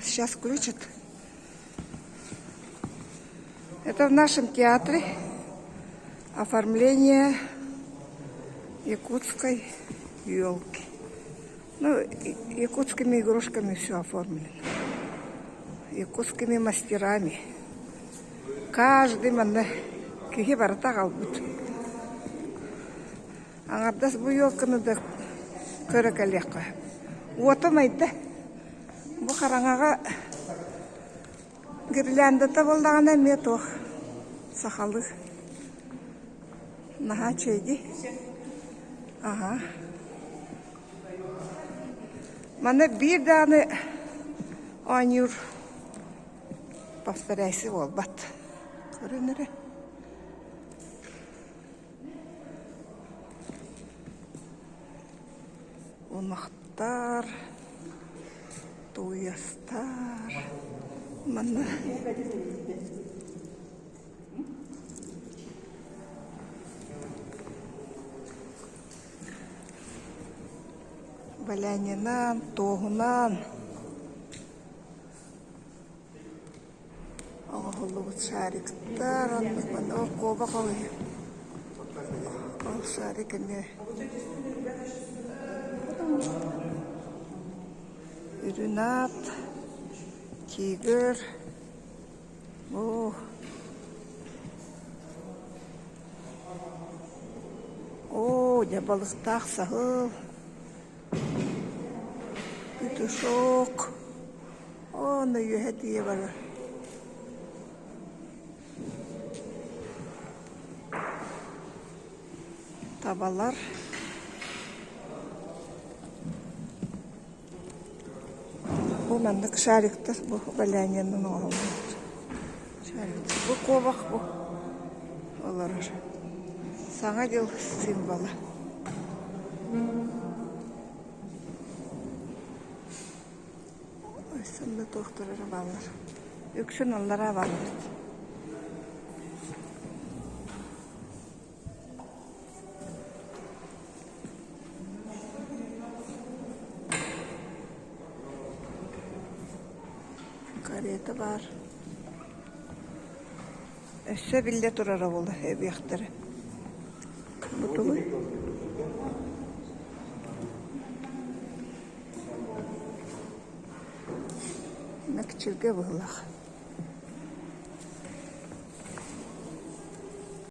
Сейчас включат. Это в нашем театре оформление якутской елки. Ну, якутскими игрушками все оформлено. Якутскими мастерами. Каждый манна киһи барыта аҕалбыт. Аҥардас бу елканы да көрө кэлиэххэ. Уота умайда. Бу хараҥаҕа гирляндата буоллаҕына эмиэ туох сахалыы. Наһаа үчүгэй дии. Аһа. Манна биир даҕаны оонньуур повторяйся буолбат. Көрөн эрэ. Ынахтар, тууйастар манна Валянинан, туоһунан Оҥоһуллубут шариктар, онно куобах ол иһин. Ол шарик эмиэ үрүн ат, тигр, оо оо дьэ балыктаах саһыл, петушок Онно үөһэ тиийэ барар. Табалар. Бу маннык шариктар бу валяниенан оҥоһуллубут. Шариктар. Бу куобах бу олорор. Саҥа дьыл символа. Өссө туохтар эрэ бааллар. Үксүн аллараа бааллар. Карета баар. Өссө биллэ турара буолла эбиэхтэрэ. Бу тугуй? Мэкчиргэ быһыылаах.